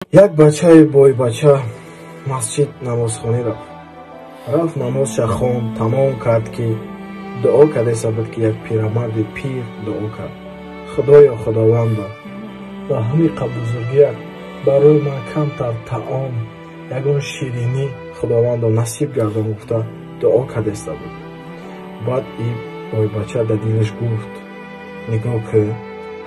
Як бачаи бойбача масҷид намозхонӣ рафт. Рафт, намозша хонд, тамом кард, ки дуо кардеса буд, ки як пирамарди пир дуо кард: «Худоё, Худовандо, ба ҳамин бузургият барои ман камтар таом, ягон ширинӣ, Худовандо, насиб гардон», гуфта дуо кардеста буд. Баъд и бойбача дар дилаш гуфт: «Нигоҳ кун,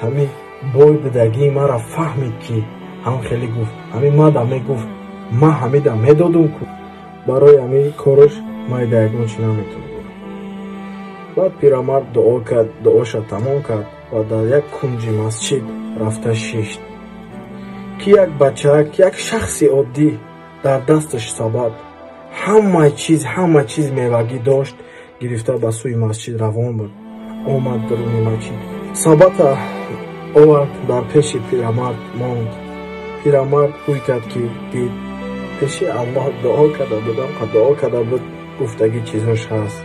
ҳамин бой будагии маро фаҳмид, ки ҳам хеле гуфт, ҳамин мада мегуфт, ман ҳамида медодум ку, барои ҳамин кораш майда ягон чи наметавон», гуфт. Баъд пирамард дуо кард, дуоша тамом кард ва дар як кунҷи масҷид рафта шишт, ки як бачаак, як шахси оддӣ, дар дасташ сабад, ҳама чиз, ҳама чиз мевагӣ дошт, гирифта ба сӯи масҷид равон буд. Омад даруни масҷид, сабата овард, дар пеши пирамард монд. Пирамард ҳуй кард, ки дид, пеши Аллоҳ дуо карда буд, анқа дуо карда буд, гуфтагӣ чизош ҳаст.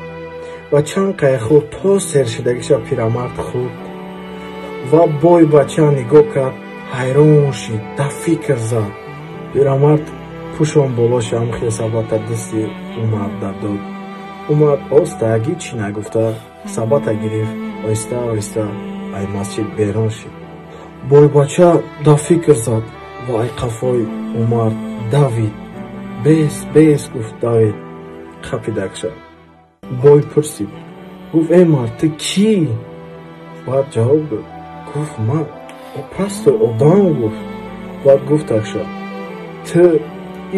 Ва чанд қай хӯрд, то сершидагиша пирамард хӯрд. Ва бой бача нигоҳ кард, ҳайрон шид, дар фикр зад. Пирамард пӯшон болоша ҳамхел сабата дасти ӯ марда дод. Ӯ мард остагӣ чӣ нагуфта сабата гирифт, оҳиста оҳиста ай масҷид берун шид. Бойбача дар фикр зад ва ай қафои ӯ мард давид. «Бес, бес», гуфт, давид, қапидакша. Бой пурсид, гуфт: «Эй мард, ту кӣ?» Баъд ҷавоб дод, гуфт: «Ман простой одам», гуфт. Баъд гуфтакша: «Ту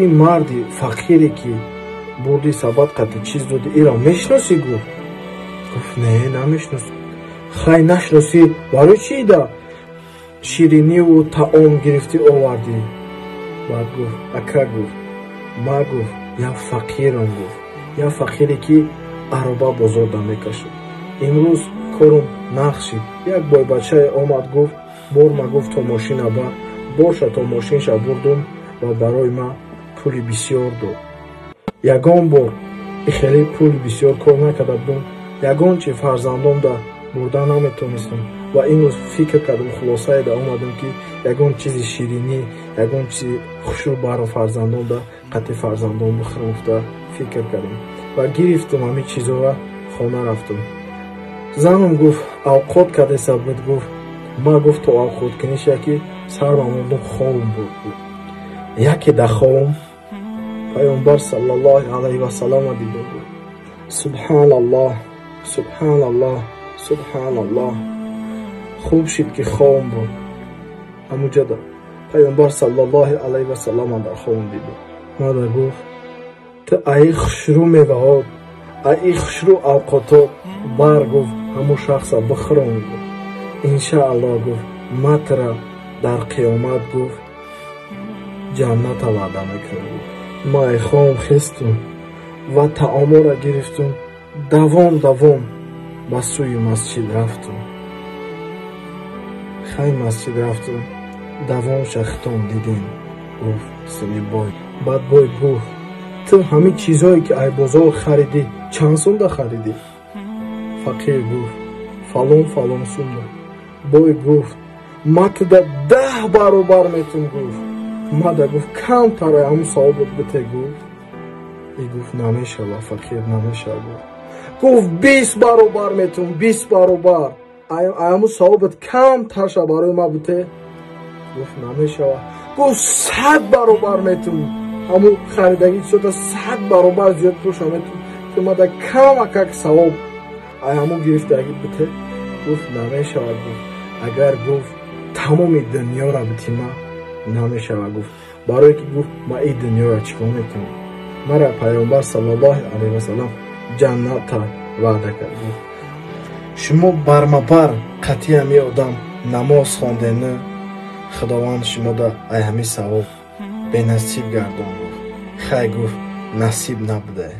ин марди фақире, ки бурди, сабат қати чиз доди, иро мешиносӣ?» Гуфт. Гуфт: «Не, намешиносам». «Хай, нашиносӣ, барои чӣ ида шириниву таом гирифтӣ, овардӣ?» Баъд гуфт: «Ака», гуфт, «ма», гуфт, «як фақирам», гуфт, «як фақире, ки ароба бозорда мекашад. Имрӯз корум нағз шид, як бойбачае омад, гуфт: борма, гуфт, то мошина бар, борша то мошинша бурдум ва барои ман пули бисёр дод. Ягон бор хеле пули бисёр кор накарда будам, ягон чи фарзандонда бурда наметонистам ва имрӯз фикр кардам, хулосаеда омадам, ки ягон чизи ширинӣ, ягон чизи хушрӯ баро фарзандонда қати фарзандон бихӯрам, гуфта фикр кардам ва гирифтам ҳамин чизора, хона рафтам. Занам, гуфт, авқот кардеса буд, гуфт, ма, гуфт, то авқоткуниша ки сарма мондум, хобм буд. Яке дар хобам Пайғамбар саллаллоҳу алайҳи васаллама дидам», гуфт. Субҳаналлоҳ, субҳаналлоҳ, субҳаналлоҳ, хуб шид, ки хобм буд. Ҳамуҷада Пайғамбар саллаллоҳу алайҳи васаллама дар хобам дидам. Мада гуфт: «Ту аи хушрӯ меваҳот, аи хушрӯ авқотот бар, гуфт, ҳамун шахса бихӯрон, гуфт, иншааллоҳ, гуфт, ма тура дар қиёмат, гуфт, ҷанната ваъда мекунам», гуфт. Ма ай хобам хестум ва таоморо гирифтум, давом давом ба сӯи масҷид рафтум. Хай, масҷид рафтум, давомша хитом дидем», гуфт сини бой. Баъд бой гуфт: «Ту ҳамин чизҳое, ки ай бозор харидӣ, чанд сумда харидӣ?» Фақир гуфт: «Фалон фалон сумда». Бой гуфт: «Ма туда 10 баробар метум», гуфт, «мада, гуфт, камтар ҳамун савобот бите», гуфт. И гуфт: «Намешава, фақир, намешава», гуфт. Гуфт: «20 баробар метум, 20 баробар ҳамун савобот камтарша барои ма бите». Гуфт: «Намешава». Гуфт: «100 баробар метум, ҳамун харидагӣ чизота 100 баробар зиёд пулша метум, ту мада камакак савоб ай ҳамун гирифтагӣ бите». Гуфт: «Намешава», гуфт. «Агар, гуфт, тамоми дунёра битима, намешава», гуфт, «барое ки, гуфт, ма ин дунёра чӣ кор мекунам? Мара Пайғамбар саллаллоҳу алайҳи васаллам ҷанната ваъда кард», гуфт. Шумо бармабар қатъи ҳамин одам намоз хондену Худованд шумода ай ҳамин савоб бенасиб гардон, гуфт. Хай, гуфт, насиб набудае.